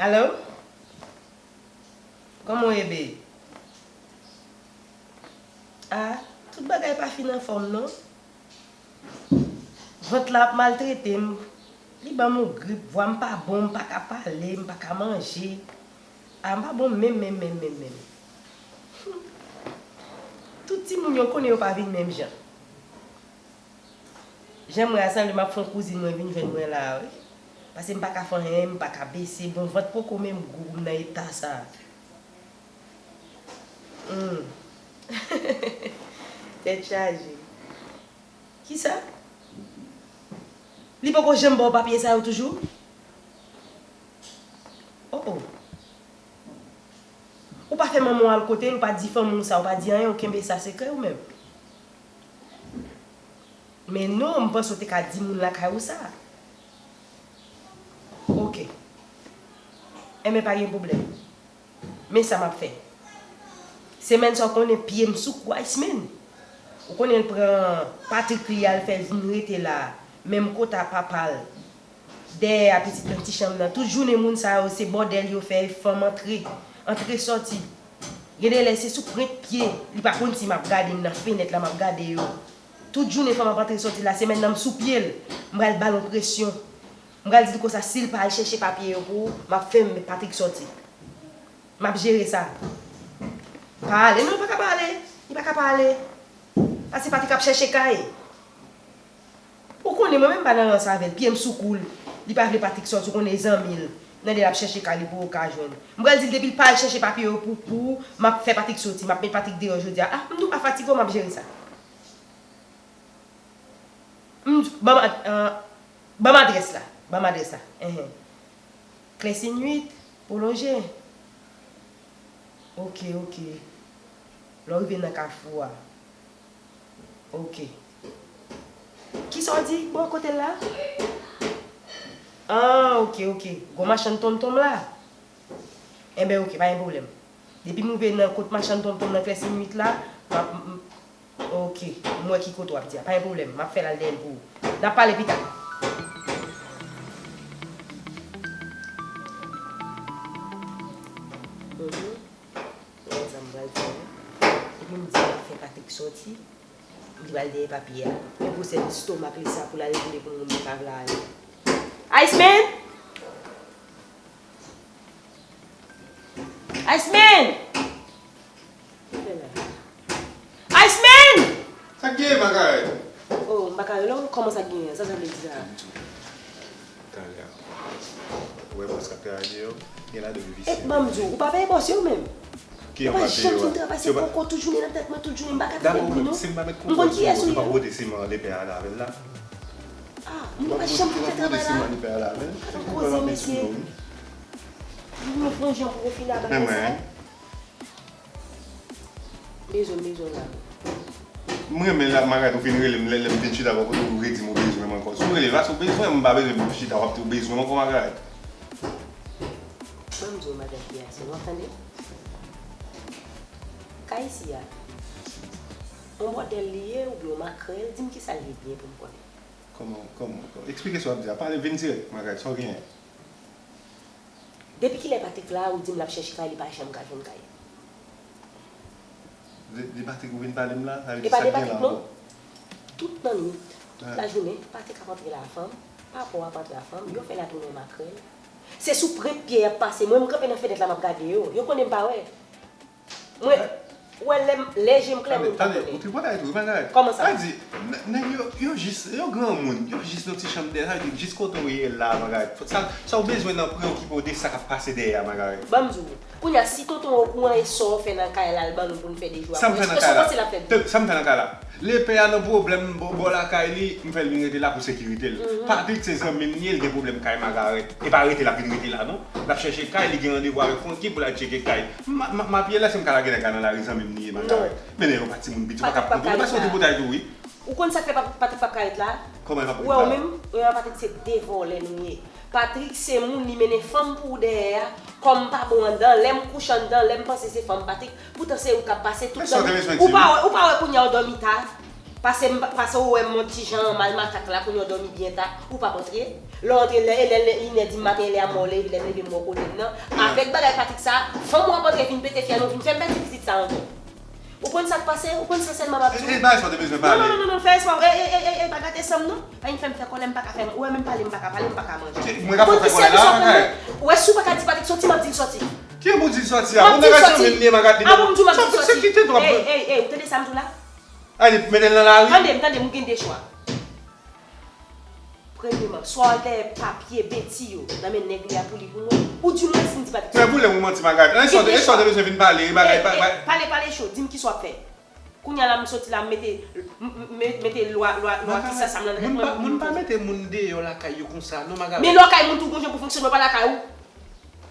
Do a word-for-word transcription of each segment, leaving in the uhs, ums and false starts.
Alo? Kòman w ye, babe? Ah, tout bagay pa fin anfòm, non. Vant la ap maltrete m. Li ban m yon grip, vwa m pa bon, m pa ka pale, m pa ka manje. Ah, m pa bon menm, menm, menm, menm, menm. Tout timoun yo konnen yo pa vin menm jan. Jan m wè a, sanble m ap fè yon kouzin mwen vin jwenn mwen la a, wi. Paske m pa ka fè anyen, m pa ka bese, bon, vant poko menm gwo pou m nan eta sa a. Hmm. Tèt chaje. Kisa? Li poko janm ba w papye sa yo toujou? Oh, oh. Ou pa fè manman w al kote l, ou pa di fanmi w sa, ou pa di anyen, ou kenbe sa sekrè ou menm. Men non, m panse w te ka di moun lakay ou sa. Ok. Enben, pa gen pwoblèm. Men sa m ap fè. Semèn sa, w konnen pye m sou kou Iceman. Ou konnen l pran Patrick li al fè vin rete la, menm kot a papa l. Dèyè a pitit nan ti chanm nan. Tout jounen moun sa yo se bòdèl yo fè, fanm antre, antre sòti. Gen de lè se sou pwent pye, li pa konn si m ap gade, m nan fenèt la m ap gade yo. Tout jounen fanm ap antre sòti la, semèn nan m sou pye l. M pral ba l yon presyon. M pral di l konsa si l pa al chèche papye yo pou ou, m ap fè Patrick sòti. M ap jere sa. Pa ale, non, li pa ka pa ale. Li pa ka pa ale. Paske Patrick ap chèche kay. Ou konnen mwen menm m pa nan rans avè l, pye m sou kou l. Li pa vle Patrick sòti, ou konnen e zanmi l. Nan de l ap chèche kay li pou yo ka jwenn. M pral di l depi l pa al chèche papye yo pou, pou ou, m ap fè Patrick sòti, m ap met Patrick deyò jodi a. Ah, m di w pa fatige w, m ap jere sa. M di, ban m ad- ah, ban m adrès la, ban m adrès la. Enhen. Klèsin uit, pwolonje. Ok, ok. Lè w rive nan kafou a. Ok. Kisa w di bò kote l la? Ah, ok, ok. Gwo machann tonmtonm la? Enben, ok, pa gen pwoblèm. Depi m rive nan kot machann tonmtonm nan Klèsin uit la, m ap, m, m, ok, m wè ki kote w ap di a. Pa gen pwoblèm, m ap fè l al dèyè l pou ou. N ap pale pita. Mhm. Wè sa m pral fè a. Epi m di m ap fè Patrick sòti. Li pral dèyè papye a. Men gwosè lestomak li sa pou l al vole pou moun li pa vle ale. Iceman! Iceman! Ki fè la? Iceman! Sa k genyen, Magaret? Oh, m pa ka rele w, kòman sa k genyen? Sa sa vle di sa? Talè a. Ou wè bòs k ap travay deyò, gen ladan yo visye. E ban m di w, ou pa peye bòs yo menm. Yo pa janm fin travay, se koko tout jounen nan tèt mwen, tout jounen m pa ka tande bri non. M konn kiyès ou ye. Yo pa pote siman lepè a la avè l la. Ah, moun yo pa janm fin fè travay la. Gad yon koze, mesye. Moun yo pran jan pou yo fin abandone sa. Bezwen, bezwen la. M renmen la, Magaret, ou vin rele m, lè, lè m vin chita bò kote w, ou redi m ou bezwen m ankò. Si w rele m, paske w bezwen m, m pa bezwen m chita, w ap di w bezwen m ankò, Magaret. Ban m di w, madanm Pierson, w ap tande? Kay isi a, yon bòdèl li ye oubyen yon makrèl, di m kisa l ye byen pou m konnen. Kòman, kòman, kòman? Eksplike sa w ap di a. Pale, vin dirèk, Magaret, sa w genyen? Depi kilè Patrick la, ou di m l ap chèche kay, li pa janm ka jwenn kay? De, de Patrick ou vin pale m la, sa vle di sa k gen la ankò? E pa de Patrick non. Tout nan nwit, tout lajounen, Patrick ap antre la fanm, papa w ap antre la fanm, yo fè la tounen makrèl. Se sou pwent pye y ap pase, mwen m kanpe nan fenèt la m ap gade yo, yo konnen m pa wè. Mwen, ou wè lè m, lè je m klè, mwen pa konnen. Tande, tande, ou tripotay tou, wi, Magaret. Kòman sa? Sa di, n-, nèg yo, yo jis, yo granmoun, yo jis nan ti chanm dèyè, sa vle di jis kote w ye la, Magaret. Sa, sa w bezwen nan preokipe w de sa k ap pase dèyè a, Magaret. Ban m di w, kounye a, si tonton okouran e sa w fè nan kay la, l ban nou pou n fè de jou apre, èske w panse l ap fè de jou? Sa m fè nan kay la? Lepè a nan pwoblèm bò, bò lakay li, m fè l vin rete la pou sekirite l. Patrick se zanmi m li ye, l gen pwoblèm kay Magaret. E pa rete l ap vin rete la non. L ap chèche kay, li gen randevou avèk Francky pou l al tcheke kay. M, m, m ap ye la, si m ka lage nèg la nan lari, zanmi m li ye, Magaret. Men nèg yo pa timoun piti, ou pa ka pran tou, li pa se yon tripotay tou wi. Ou konn sa k fè pa, Patrick p ap ka ret la? Ou wè ou menm, ou wè Patrick se de vòlè nou ye. Patrick se moun li mennen fanm pou ou dèyè a, kòm m pa bon anndan, lè m kouche anndan, lè m panse se fanm Patrick, poutan se ou k ap pase tout tan. Ou pa wè, ou pa wè kounye a w dòmi ta? Pase m, pase ou wè m yon ti jan mal makak la, kounye a w dòmi byen ta, ou p ap antre. Lè w antre, lè, lè, lè, inè di maten, lè a mò leve, lè m leve m wè w kote m nan. Avèk bagay Patrick sa, fanm w ap antre vin pete fyèl, ou vin fè m pèdi pitit sa ankò. Ou konn sa k pase? Ou konn sa sèlman m ap di w? E, e bagay sa w te bezwen pale. Non, non, non, non, non, fè espwa. E, e, e, e, e, pa gate san m non. Pa vin fè m fè kòlè, m pa ka fè, ou wè menm pale, m pa ka pale, m pa ka manje. Mwen ka fè w fè kòlè la, bagay. Ou wè si w pa ka di Patrick soti, m ap di l soti. Ki moun di l soti a? Ou nan relasyon menm li e Magadli. A bon, m di w m ap di l soti. Ey, ey, ey, ou tande sa m di w la? Ay, li mete l nan lari. Tande m, tande m, ou gen de chwa. Premyeman, swa w al dèyè papye Betty yo nan men nèg li a pou li pou mwen, ou di mwen si m di Patrick. Fè boule ou manti, Magadli. Ou gen de chwa. Te bezwen vin pale, bagay, bagay. Pale, pale cho, di m kisa w ap fè. Kounye a la, m soti la, m mete, m, m, m, mete lwa, lwa, lwa ki sa, sa m nan tèt mwen pou m. Moun pa mete moun deyò lakay yo konsa, non, Magadli. Men lwa kay moun tou, gon jan pou fonksyone, pa lakay ou.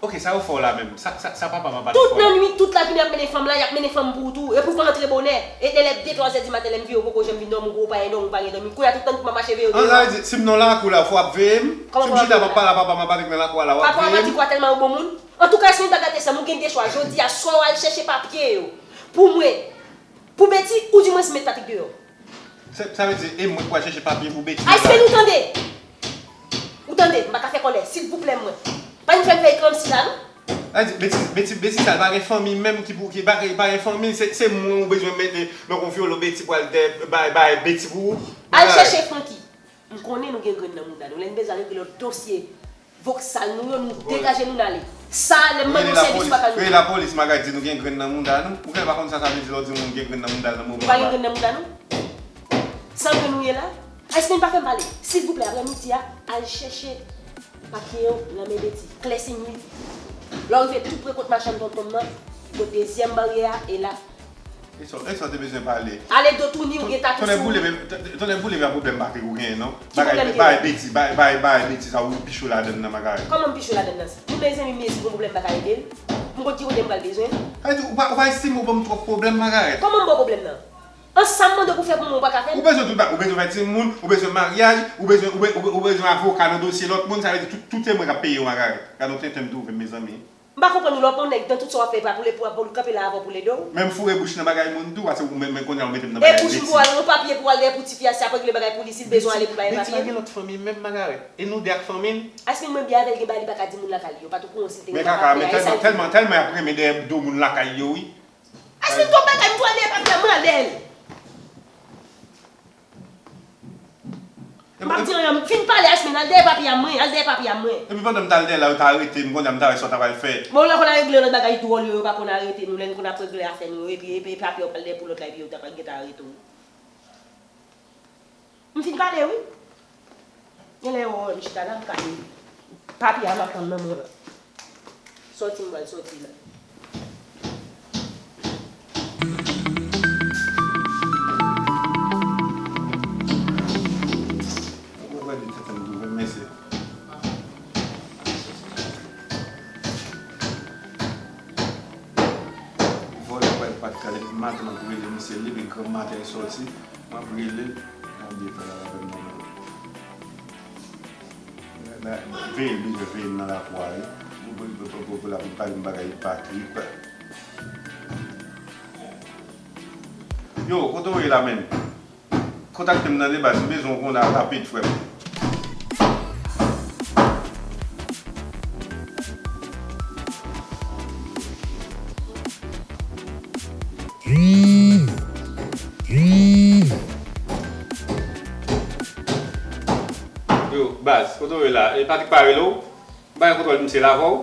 Ok, sa yo fè w la menm? Sa, sa, sa papa m ap pale fò. Tout nan nwit, tout lajounen y ap mennen fanm la, y ap mennen fanm pou ou tou. Epi w pa antre bonè. E lè de twa zè di maten lè m vini, ou poko janm vin dòmi, ou pa gen dòmi, ou pa gen dòmi. Kounye a tout tan m ap mache veye w deyò. An, sa vle di, si m nan lakou la, fò w ap veye m? Si m chita m ap pale a papa m, ap pale nan lakou a la, w ap veye m? Papa w ap di kwa tèlman ou bon moun? Antouka, Yasmine pa gate san m, ou gen de chwa. Jodi a, swa w al chèche papye yo pou mwen. Pou Betty, ou di mwen si met Patrick deyò. Sa, sa vle di, e mwen k pral chèche papye pou Betty la? Ayisyen, ou tande? Ou tande? M pa ka fè kòlè, silvouplè mwen. Pa vin fè m fè ekranm sila, non. Sa vle di, Betty, Betty, Betty sa, l pa gen fanmi menm ki pou, ki pa, pa gen fanmi, se, se mwen ou bezwen mete nan konfyolo, Betty pral dè, bay, bay Betty pou ou. Al chèche Francky. M konnen nou gen grenn nan mouda nou. Lè n bezwen al regle lòt dosye voksal nou yo, nou degaje nou n ale. Sa, lè m mande yon sèvis, ou pa ka jwenn. Rele lapolis, Magadli, di nou gen grenn nan mouda nou. Ou genlè pa konn sa sa vle di lè w di yon moun gen grenn nan mouda l nan moman sa. Nou pa gen grenn nan mouda nou? San grenn nou ye la? Ayisyen pa fè m pale. Silvouplè, aprè midi a, al chèche papye yo nan men Betty. Klè se nwit. Lè w rive tou pre kot machann tonton m nan, kot dezyèm baryè a, e la. E sa, e sa w te bezwen pale. Ale do touni, ou gen tatouch sou ou. Tonnè boule, men, t-, t-, tonnè boule, men pwoblèm pa te ou genyen, non. Ki pwoblèm ki genyen? Bagay, bagay Betty, bagay, bagay, bagay Betty sa, ou pi cho ladann nan, bagay. Kòman m pi cho ladann nan? Ou bezwen m, si gon pwoblèm m pa ka ede l? M konn ki kote m pral bezwen l. Sa vle di, ou pa, ou pa estime ou ban m twòp pwoblèm, bagay. Kòman m ba w pwoblèm nan? An sa m mande w pou fè pou mwen, ou pa ka fè l? Ou bezwen tout bagay, ou bezwen fè timoun, ou bezwen maryaj, ou bezwen, ou be-, ou be-, ou bezwen avoka nan dosye lòt moun, sa vle di tout, tout se mwen k ap peye w, bagay. Gade yon tenten m twouve m, mezanmi. M pa konprann ou, lè w pa yon nèg, nan tout sa w ap fè, e pa pou l, pou, pou l kanpe la avè w pou l ede w? Men m foure bouch nan bagay moun tou, paske ou menm, men konnen w mete m nan bagay Betty. E bouch m pou al, yon papye pou al dèyè pou tifi a, si ap regle bagay pou li, si l bezwen ale pou bagay papye. Betty pa gen lòt fanmi menm, Magarèt. E nou de ak fanmi l? Ayisyen mwen byen avè l, gen bagay li pa ka di moun lakay li yo, pa t okouran si l te gen papye a, e sa l di. Men kaka, men tèlman, tèlman y ap renmen dèyè do moun lakay yo, wi. Ayisyen twòp bagay, m tou al dèyè papye a, mwen al dèyè l. M ap di anyen, fin pale, Yasmine, al dèyè papi a mwen, al dèyè papi a mwen. Epi pandan m t al dèyè la, yo t arete m, kounye a m ta wè sa w ta pral fè. Bon, lè konn a regle lòt bagay dwòl yo, yo pa konn arete nou, lè n konn ap regle afè nou yo, epi, epi, epi papi a w pral dèyè pou lòt la, epi yo ta, yo ta gentan arete w. M fin pale, wi. Genlè yo wè m chita la, m ka di, papi a m ap tann nan mwen. Sòti m pral sòti la. Ou konprann li tenten m twouve m, mesye. Vòlè pral pa t kale, maten m ap rele misye, leve granm maten l sòti, m ap rele l, m ap di fè l avè m nan men. Veye l, bezwen veye m nan lakou a, wi. Pou, pou, pou, pou, pou l ap pale m bagay Patrick. Yo, kote w ye la menm? Kontakte m nan de baz, m bezwen w konn a rapid, frè m. Yo, baz, kote w ye la? E Patrick pa rele w? M pa gen kontwòl misye la avè w?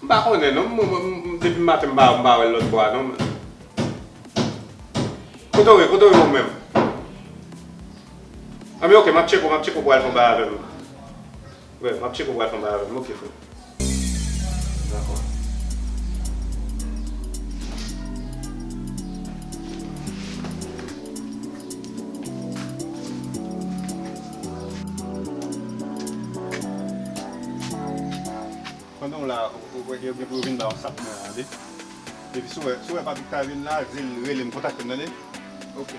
M pa konnen non, m, m, m, depi maten m pa, m pa wè l lòt bò a non. Kote w ye, kote w ye ou menm? Anben, ok, m ap tcheke w, m ap tcheke w pou w al fè yon bagay avè m. Wi, m ap tcheke w pou w al fè yon bagay avè m, ok, frè. Dakò. Pandan w la, ou, ou, ou, ou vin ba w sak mwen an, tande? Epi si w wè, si w wè Patrick ta vin la, di l rele m, kontakte m, tande? Ok.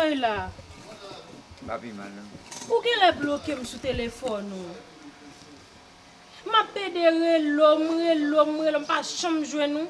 Bagay la. M pa pi mal, non. Ou genlè bloke m sou telefòn ou. M ap pede rele w, m rele w, m rele w, m pa janm jwenn ou.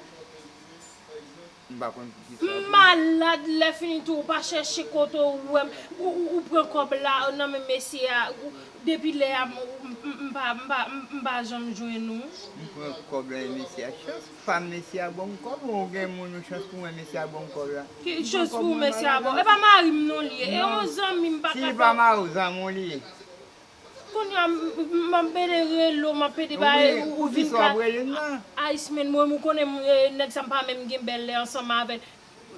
M pa konn poukisa. M malad, lè fini tou, ou pa chèche kote w wè m. Ou, ou, ou pran kòb la nan men mesye a. Ou, depi lè a, m, m, m, m pa, m pa, m, m pa janm jwenn ou. M pran kòb la, e mesye a. Chans pa m, mesye a ban m kòb, ou gen moun ou chans pou mwen, mesye a ban m kòb la. Ki chans pou mesye a ban w? E pa mari m non li ye. E yon zanmi m pa ka fè. Si li pa mari w, zanmi w li ye. Kounye a, m, m, m ap pede rele w, m ap pede ba ou, ou vin ka. Ice Man, mwen, ou konnen, eh, nèg sa m pa menm gen bèl lè ansanm avè l.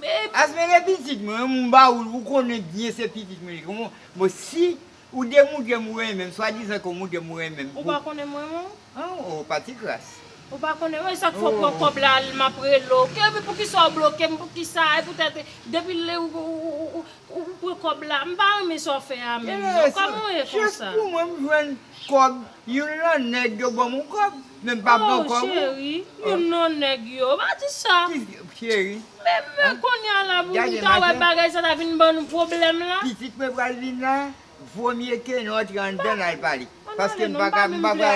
Ice Man e pitit mwen, m ba ou, ou konnen byen se pitit mwen li. Bon, si ou demoutre m ou renmen m, swadizan ke ou moutre m ou renmen m. Ou pa konnen m renmen w? An, o, pati kras. Ou pa konnen, e sa k fè w pran kòb la, m ap rele w. Ke, men poukisa w bloke m, poukisa, e poutèt, depi lè ou, ou, ou, ou, ou pran kòb la, m pa renmen sa w fè a menm, non. Kòman w ye konsa? Chans pou mwen, m jwenn kòb, youn nan nèg yo ban m yon kòb, men m pa pran kòb ou. Oh, cheri, youn nan nèg yo, pa di sa. Ki cheri? Men, men kounye a la, pou nou ta wè bagay sa ta vin ban nou pwoblèm la. Pitit mwen pral vin la. Vomye ke nou antre anndan n al pale. Paske m pa ka, m pa ka.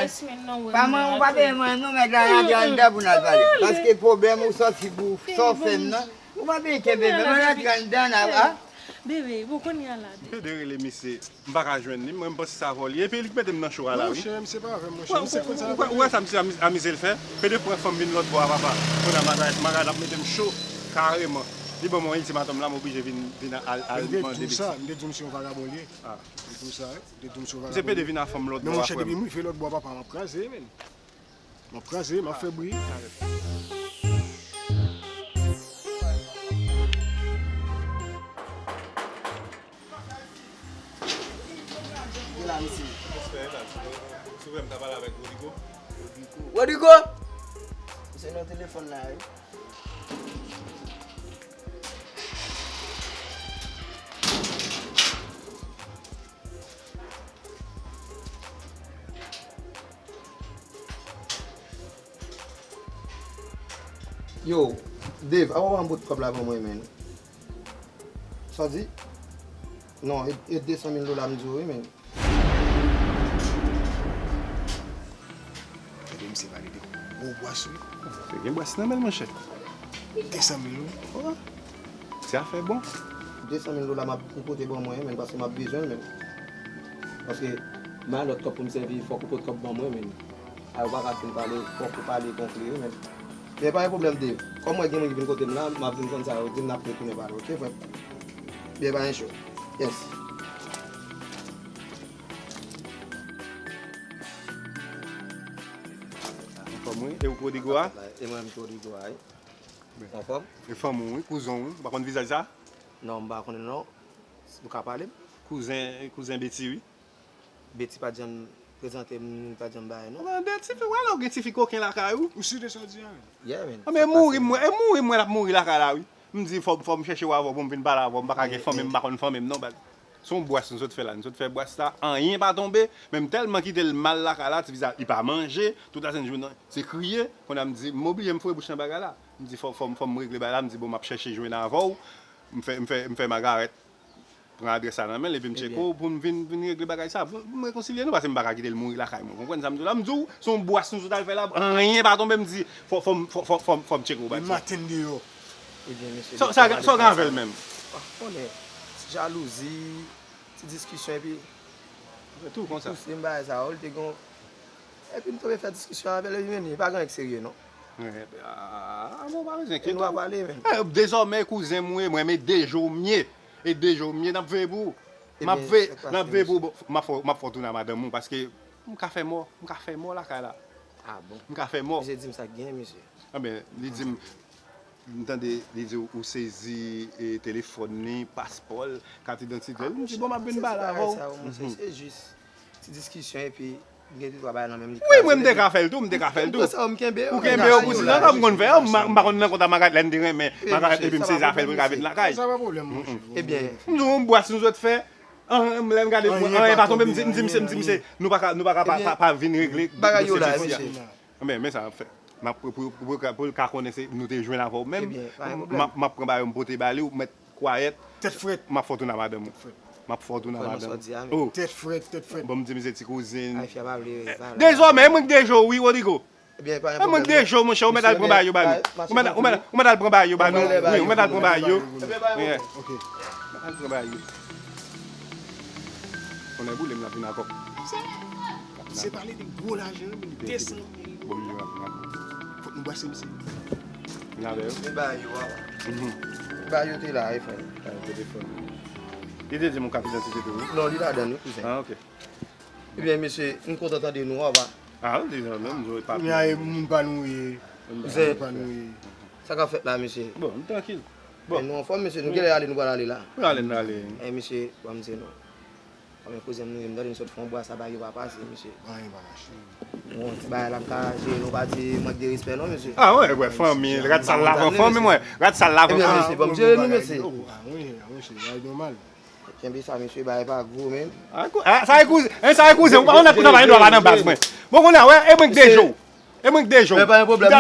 Pa mwen, ou pa peye mwen, nou mèt la antre anndan pou n al pale. Paske pwoblèm ou sòti pou sa w fè m nan. Ou pa peye kenbe m, men antre anndan n al, a? Bebe, bon, kounye a la. M pede rele misye, m pa ka jwenn li, mwen m panse se avè w li ye, epi li k mete m nan cho a la, wi. Monchè, misye pa avè m, monchè, misye konn sa l ap regle. Ou wè sa misye amize l fè? Pede pran fanm vin lòt bò a, papa. Kounye a Magarèt, Magarèt ap mete m cho kareman. Li ban mwen yon iltimatòm la, m oblije vin, vin al, al mande misye. M te di w sa, m te di w misye yon vagabon li ye. Ah. Li di w sa, wi. Li di w misye yon vagabon. Misye pede vin a fanm lòt bò a, frè m. Depi m rive lòt bò a, papa, m ap kraze, men. M ap kraze, m ap fè bri. Ki la, misye? Respè, la, si w vle m ta pale avèk Rodrigo. Rodrigo? Misye nan telefòn la, wi. Yo, Dave, apa w pa yon bout kòb la ban mwen, menn? Sa w di? Non, e, e de san mil dola m di w, wi, menn. Tande misye pale de gwo bwas, wi. Misye gen bwas nan men l, monchè. De san mil, wi. Wi. Ti afè bon. De san mil dola m ap, ou pote ban mwen, menn, paske m ap bezwen l, menn. Paske m a lòt kòb pou m sèvi, fòk ou pot kòb ban mwen, menn. A, ou pa ka fin pale, fòk ou pale konplè, wi, menn. Men pa gen pwoblèm, Dave. Kòm mwen gen moun ki vin kote m la, m ap vin konn sa yo di m, n ap retounen pale, oke, frè m? Byen, pa gen cho. Yes. Anfòm, wi. E ou k Rodrigo a? E mwen menm k Rodrigo a, wi. Anfòm? E fanmi w, wi, kouzen w, wi. Ou pa konn vizaj sa? Non, m pa konnen, non. Ou ka pale m? Kouzen, kouzen Betty, wi. Betty pa t janm prezante m, li pa t janm bay, non. Anben, de tifi, w wè lè w gen tifi koken lakay ou? Ou si de sa w di a, wi? Yeah, man. Anben, e mouri m wè, e mouri m wè l ap mouri lakay la, wi. M di, fò, fò m chèche w avè w pou m vin pale avè w, m pa ka gen fanmi m, m pa konn fanmi m, non, baz. Se yon bwas nou sot fè la, nou sot fè bwas la, anyen pa tonbe, men m tèlman kite l mal lakay la, ti vizaj, li pa manje, tout lasenn jounen, se kriye, kounye a m di, m oblije m foure bouch nan bagay la. M di, fò, fò, fò m regle bagay la, m di, bon, m ap chèche jwenn avè w, m fè, m fè, m fè Magarèt. Pran adrès la nan men l, epi m tcheke w pou n vin, vin regle bagay sa. Pou m rekonsilye nou, paske m pa ka kite l mouri lakay mwen. Konprann sa m di w la? M di w, se yon bwas nou sot al fè la, anyen pa tonbe, m di, fò, fò, fò, fò, fò, fò m tcheke w, baz. Yon maten deyò. Ebyen, mesye, sa, sa, sa w gen avè l menm? Ah, konnen, ti jalouzi, ti diskisyon, epi tou konsa. Pouse m bagay sa yo, li te gon Epi m tonbe fè diskisyon avè l, epi men li pa gen anyen k serye, non. Ah, bon, pa bezwen enkyete w. E nou pa pale, men. Eh, dezòmè, kouzen m ou ye, mwen, men de jou m ye. E de jou m ye, n ap veye pou ou. M ap veye, n ap veye pou ou. Bon, m ap fè, m ap fè w tounen a madanm ou, paske m ka fè mò, m ka fè mò lakay la. Ah bon? M ka fè mò. Misye di m sa k genyen, mesye. Anben, li di m, M tande li di w ou sezi, e, telefòn li, paspò l, kat idantite l. M di, bon, m ap vin pale avè w. Se jis ti diskisyon epi m gen de twa bagay nan men m, li kraze. Wi, mwen, m te ka fè l tou, m te ka fè l tou. Ou kenbe yo pou si nan kò m konn fè yo, m pa konn nan konta Magarèt lè n te renmen Magarèt epi m sezi afè l pou l ka vin lakay. Sa pa pwoblèm, monchè. Ebyen. M di w yon bwas nou sot fè, lè m gade, anyen pa tonbe, m di, m di misye, m di misye, nou pa ka, nou pa ka pa, pa, pa vin regle dosye tifi a. Anben, men sa m ap fè. M ap, pou, pou, pou, pou l ka konnen se nou te jwenn avè w menm. M ap, m ap pran bagay yo, m pote ba li, ou mèt Kwayèt. Tèt frèt. M ap fè w tounen a madanm ou. M ap fè w tounen a madanm ou. Oh. Tèt frèt, tèt frèt. Bon, m di misye ti kouzin. Dezòmè, e mwen k deje w wi, Rodrigo. Ebyen, pa gen pwoblèm. Mwen deje w, monchè, ou mèt al pran bagay yo ba nou. Ou mèt al pran bagay yo ba nou. Wi, ou mèt al pran bagay yo. Wi. Al pran bagay yo. Konnen boule m la vin akò. Se pale de gwo lajan, men de san mil. Bon, m vin akò. Fòk nou brase misye. Vin avè yo. Men bagay yo a. Mhm. Bagay yo te la, wi, frè. Telefòn. Li te di m ou kat idantite tou, wi. Non, li ladan, wi, kouzen. Ah, ok. Ebyen, mesye, m kontan tande nou, papa. Ah, deja, menm, nou pa. Kounye a, e moun pa nou ye. Kouzen. Moun pa nou ye. Sa k ap fèt la, mesye? Bon, m trankil. Bon. Men nou anfòm, mesye, nou genlè ale, nou pral ale la. Nou ale, nou ale. Eh, mesye, ban m di nou. Kòm kouzen m nou ye, m tande m sot fè yon bwa sa bagay yo pa pase, mesye. Anyen pa mache. Bon, ti bagay la, m ka jere nou pa di mank de respè, non, mesye. Ah, wè, wè, fanmi, rad sal la, fanmi, mwen. Rad sal la, fanmi. Ebyen, mesye, ban m jere nou, mesye. Ah, wi, ah, wi, se bagay nòmal. Kenbe sa, mesye, bagay pa gwo, men. Ah, kou-, ah, sa e kouzen, eh, sa e kouzen, ou pa konn travay dwa pa nan baz mwen. Bon, kounye a, wè, e mwen k deje w. E mwen k deje w. Men pa gen pwoblèm, non.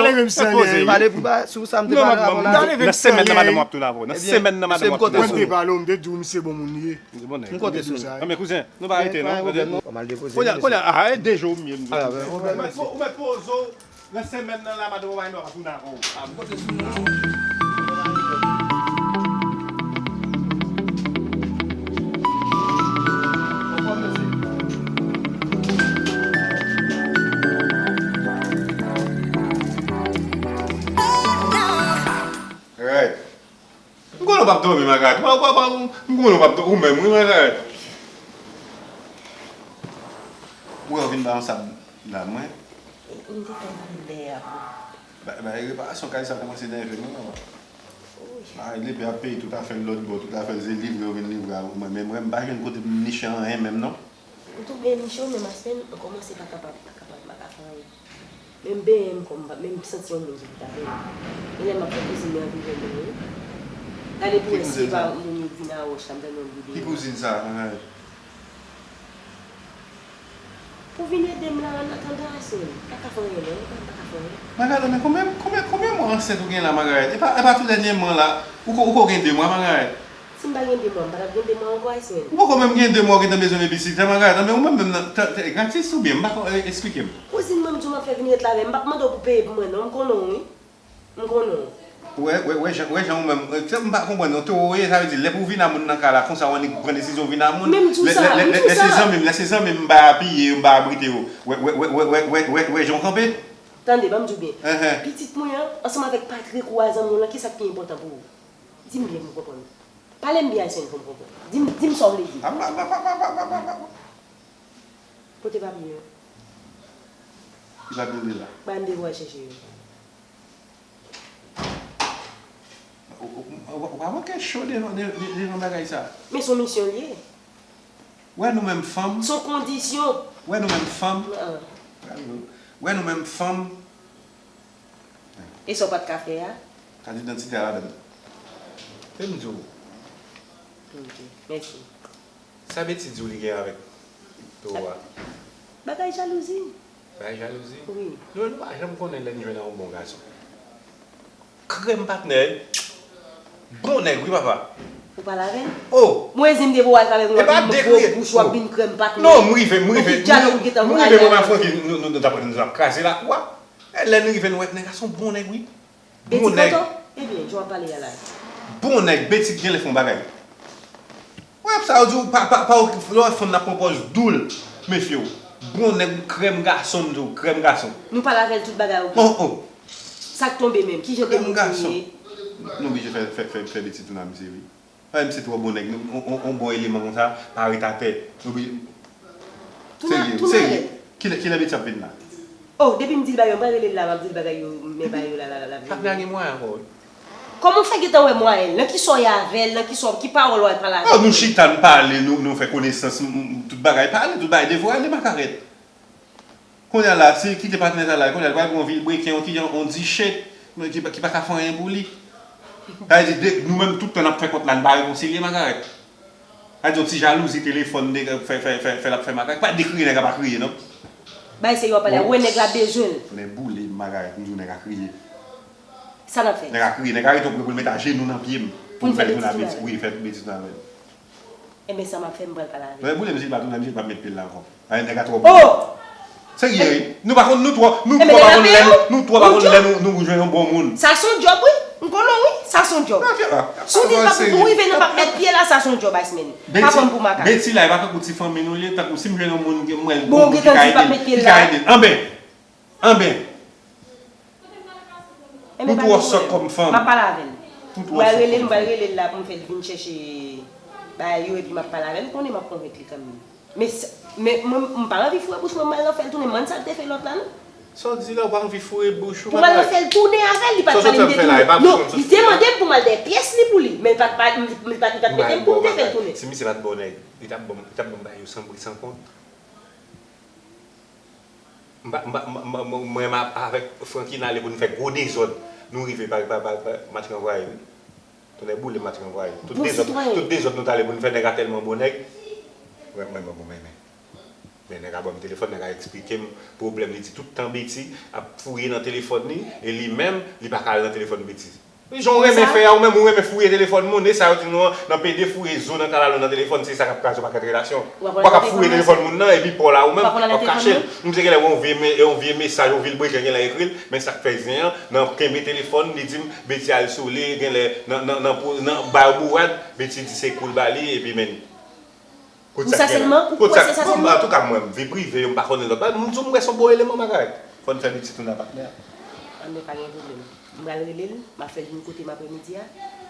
Pale pou ba, sou sa m te pale avan la. Nan semèn nan, madanm w ap tounen avè w. Nan semèn nan, madanm w ap tounen avè w. Mwen te pale w, m te di w misye bon moun li ye. M konte sou nou. Non, men kouzen, nou pa rete, non. Kounye a, kounye a, ah, e deje w m ye, m di w. Ou mèt poze w. Nan semèn nan la, madanm ou pa gen dwa pa tounen avè w. A, m konte sou nou. Alright. M konnen w p ap dòmi, Magaret. M konnen w p ap dòmi, ou menm, wi, Magaret. Ou wè w vin ba yon sab la, mwen. M te fè m pale dèyè a pou. Ba, ba, reparasyon kay sa kòmanse nève m, wi, papa. Wi. Ba, Lepè ap peye tout afè l lòt bò, tout afè l se livre yo vin livre a mwen. Men mwen, m pa jwenn kote m niche anyen menm, non. M tou byen niche w, men Aspen, m kòmanse pa kapab, pa kapab, m pa ka fè anyen. Men m benyen m kò m pa, men m santi yon moun ki pou ta benyen. Genlè m ap fè kouzin mwen anvi benyen wi. Gade pou wè si e pa moun yo k vin a wòch la, m tande yon bri dèyè. Ki kouzin sa, Magaret? Pou vin ede m la, an atandan, Aspen. Pa ka fè anyen non, pa, pa ka fè anyen. Magaret, men konbyen, konbyen, konbyen mwa ansent ou gen la, Magaret? E pa, e pa tou dènyèman la, ou ko, ou ko gen de mwa, Magaret? Si m pa gen de mwa, m pa t ap gen de mwa ankò, Aspen. Ou poko menm gen de mwa, ou gentan bezwen vin isit, Magaret, men ou menm menm nan, ta, ta, gratis oubyen, m pa ko, e, eksplike m. Kouzin mwen, m di w m ap fè vin ret la avè m, m p ap mande w pou peye pou mwen non, m konnen w wi. M konnen w. Wè, wè, wè jan, wè jan ou menm, e, sa m pa konprann non, toro w ye, sa vle di lè pou w vin a moun nan kay la, konsa w annik pran desizyon w vin a moun. Men m di w sa, m di w sa. Lè, lè, lè se zanmi m, lè se zanmi m, m pa apiye yo, m pa abrite yo. Wè, wè, wè jan w kanpe. Tande, ban m di w byen. Enhen. Pitit mwen an, ansanm avèk Patrick ou a zanmi w lan, kisa k pi enpòtan pou ou? Di m byen pou m konprann. Pale m byen Ayisyen pou m konprann. Di m, di m sa w vle di. Ap, ap, ap. Kote papye yo? Ki papye w vle la? Ba m de vwa chèche yo. Ou, ou, ou, ou pa manke cho devan, de, de, devan bagay sa. Men se yon misyon l ye. Wè nou menm fanm. Se yon kondisyon. Wè nou menm fanm. An. Wè nou menm fanm. E sa w pa t ka fè a? Kat idantite a ladan l. Fè m di w. Ok, mèsi. Sa Betty di w li gen avèk toro a? Bagay jalouzi. Bagay jalouzi? Wi. Nou, nou pa janm konnen lè n jwenn a yon bon gason. Krèm patnè. Bon nèg wi papa. Ou pale avè l? Oh! Mwen di m depi w al avèk mwen, gwo bouch w ap vin krèm patnè. Non, m rive, m rive. Epi djalo m gentan al avè l. M rive mwen ak Francky, nou, nou, nou t ap, nou t ap kraze lakou a. E lè n rive, nou wè nèg la se yon bon nèg wi. Bon nèg. Ebyen, jan w ap pale a la. Bon nèg, Betty genlè fè yon bagay. Wè sa yo di w pa, pa, pa, lè w wè fanm nan pran pòz dou l, mefye w. Bon nèg, krèm gason, m di w, krèm gason. Nou pale avè l tout bagay oke. Oh, oh. Sa k tonbe menm? Kijan de moun nou ye? Nou oblije fè, fè, fè, fè Betty tounen a misye wi. Ay, misye twò bon nèg. On, on, on bon eleman konsa, pa ret atè. Nou oblije. Tounen, tounen avè l. Kilè, kilè Betty ap vin la? Oh, depi m di l bagay yo, m pa rele l la, m ap di l bagay yo, men bagay yo la, la, la, la. Patnè a gen mwayen ankò wi. Kòman w fè gentan wè mwayen l? Nan ki sa w ye avè l? Nan ki sa w, ki pawòl w al pale avè l? Oh, nou chita, n pale, nou, nou fè konesans, m, m, tout bagay pale, tout bagay devwale, Makarèt. Kounye a la, si l kite patnè sa la, kounye a l pral pran vilbreken, yon ti jan, yon dichèt, ki pa, ki pa ka fè anyen pou li. Sa vle di, de, nou menm tout tan n ap fè kont la, n pa rekonsilye, Makarèt. Sa vle di, yon ti jalouzi telefòn de, fè, fè, fè, fè l ap fè makak. Pa dekriye nèg la, pa kriye non. Bay se yo ap pale, wè nèg la bezwen l. Founen boule, Makarèt, m di w nèg la kriye. Sa n ap fè? Nèg la kriye, nèg la rete pou l met ajenou nan pye m. Pou m fè l tounen avè l. Wi, fè betiz tounen avè l. Enben sa m ap fè, m pral pale avè l. Lè boule misye pa tounen, misye pa met pye l la ankò. Ayè, nèg la twò bon. Oh! Serye wi. Nou pa konn, nou twò, nou twò pa konn lè nou, nou twò pa konn lè nou, nou jwenn yon bon moun. Sa se yon djòb wi. M konnen w wi. Sa se yon djòb. Si w di n pa pou nou rive nan p ap met pye la, sa se yon djòb Iceman. Pa pran m pou makak. Beti la, e pa tankou ti fanmi nou l ye, tankou si m jwenn yon moun mwen bon ki ka ede l, ki ka ede l. Anben, anben. Ou twò sòt kòm fanm. M ap pale avè l. M pral rele l, m pral rele l la pou m fè l vin chèche bagay yo epi m ap pale avè l, ou konnen m ap konvenk li kanmenm. Men, men mwen, m pa anvi foure bouch mwen, m al nan fè l tounen, m ann sa l te fè lòt la non. Sa w di la, ou pa anvi foure bouch ou? Pou m al nan fè l tounen avè l, li pa t pale m de tounen. Non, li te mande m pou m al dèyè pyès li pou li, men li pa t, li pa t mete m pou m te fè l tounen. Si misye pa t bon nèg, li t ap ban m, li t ap ban m bagay yo san bri san kont. M pa, m pa, m, m, m, mwen m ap avèk Francky n ale pou n fè gwo dezòd. Nou rive pa, pa, pa, pa, m a t ranvwaye wi. Tonnè boule m a t ranvwaye. Tout dezòd, tout dezòd nou t ale pou n fè nèg a tèlman bon nèg. Mwen, mwen, mwen, mwen, men, men nèg a ban m telefòn, nèg a eksplike m pwoblèm li di tout tan Beti ap fouye nan telefòn li e li menm li pa ka al nan telefòn Beti. Jan w renmen fè a, ou menm ou renmen fouye telefòn moun, e sa yo di nou an, nan pede fouye zo nan kalalou nan telefòn, se sa k ap kraze yon pakèt relasyon. Ou pa ka ap fouye telefòn moun nan, epi pa w la ou menm, w ap kache l. M se genlè wè yon vye, yon vye mesaj, yon vilbreken genlè ekri l, men sa k fè zen an, nan kenbe telefòn, li di m, Beti al sou li, genlè, nan, nan, nan, nan, nan bay bourad, Beti di se kou l ba li, epi men. Pou sa sèlman? Ou kwè se sa sèlman? Antouka mwen, vi prive yo, m pa konnen lòt bagay. M di w m kwè se yon bon eleman bagay. Fò n fè Beti tounen a patnè a. Anben pa gen pwoblèm. M pral rele l, m ap fè l vin kote m aprèmidi a,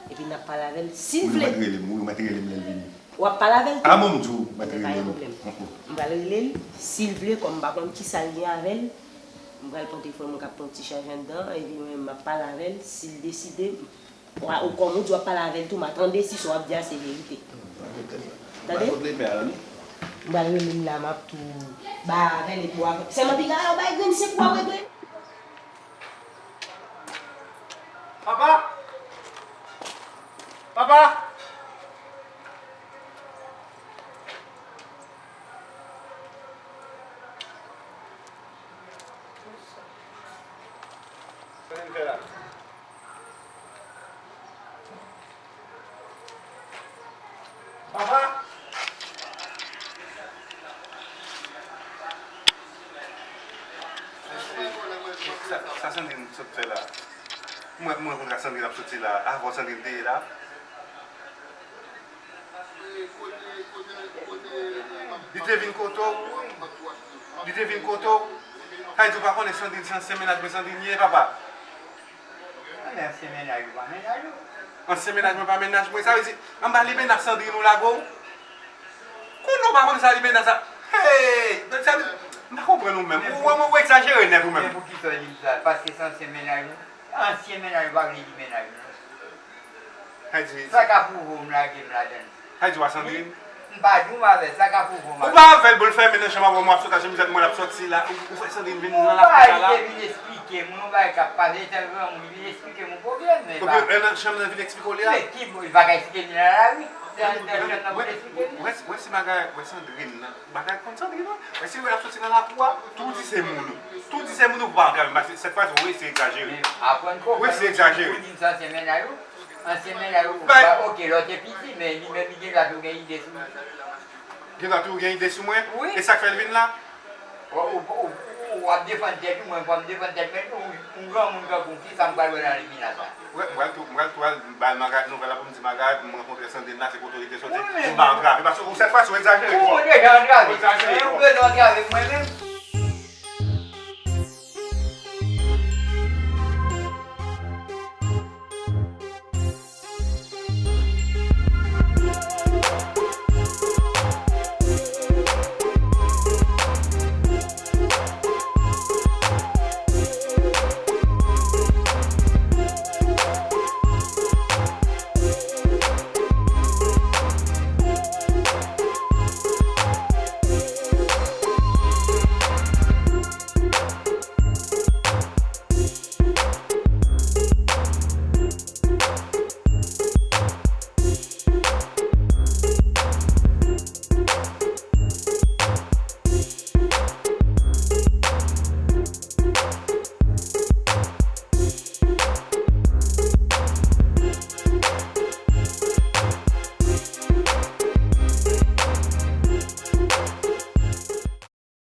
epi n ap pale avè l. Si l vle. Wi, ou mèt rele m, wi, ou mèt rele m lè l vini. W ap pale avè l tou? A bon, m di w, ou mèt rele m. Anben pa gen pwoblèm. M pral rele l, si l vle, kòm m pa konn kisa l gen avè l, m pral pran telefòn mwen k ap pran yon ti chaj anndan, epi mwen menm m ap pale avè l, si l deside, Ou kòm ou di w ap pale avè l tou, m a tande si sa w ap di a se verite. Tande? M pral rele l la, m ap tou ba avè l epi w a. Sèlman piga a, w bay grenn senk, w a wè grenn. Papa! Papa! Sa vin fè la? Papa! Sa, sa Sandrine sot fè la? Mwen, mwen konn Sandrine ap soti la. Avan Sandrine te ye la. Li te vin kote w? Li te vin kote w? Sa vle di w pa konnen Sandrine se ansyen mennaj mwen Sandrine ye, papa? Anben ansyen mennaj ou pa mennaj ou. Ansyen mennaj mwen pa mennaj mwen. Sa vle di, anba limena Sandrine ou lage w? Konnen w pa konn sa limena sa. Hey! Sa vle di, m pa konprann ou menm. Ou, ou, ou egzajere nèt ou menm. Men poukisa w di m sa? Paske se ansyen mennaj ou? Ansyen mennaj ou pa vle di mennaj ou non. Sa ka pwouve w m lage m ladan l. Sa di w a Sandrine? M pa di w m avè l, sa ka pwouve w m avè l. Ou pa avè l, bon, l fèmen nan chanm avè w, mwen ap sot a chemiz mwen, l ap sòti la, ou fè Sandrine vin nan lakou sa la. Ou pa di te vin eksplike m, yon bagay k ap pase, se yon granmoun, vin eksplike m yon pwoblèm, men pa. Nan chanm nan vin eksplike w li a? Men ki, li pa ka eksplike m nan lari, se nan chanm nan pou l eksplike m. Wè, wè si bagay, wè Sandrine nan, bagay konn Sandrine, wi. Wè si wè l ap sòti nan lakou a, tou di se moun ou. Tou di se moun ou pou pa antrave m, paske sèt fwa, wè si egzajere. Wè si egzajere. Ansyen mennaj ou? Ansyen mennaj ou? Ba, oke, lè w te piti, men li menm li gen dwa toujou gen ide sou ou. Gen dwa toujou gen ide sou mwen? Wi. E sa k fè l vin la? W, w, w, w ap defann tèt ou, mwen pa m defann tèt mwen tou. Yon granmoun tankou w, kisa m pral wè nan limena sa? Wi, m pral tou, m pral tou al ba l maga-, nouvèl la pou m di Magarèt, m rankontre Sandrine la, se kote li te soti. Wi, men m pa antrave, paske ou sèt fwa si w egzajere twòp. Ou deja antrave. Ou egzajere twòp. Ou bezwen antrave mwen menm.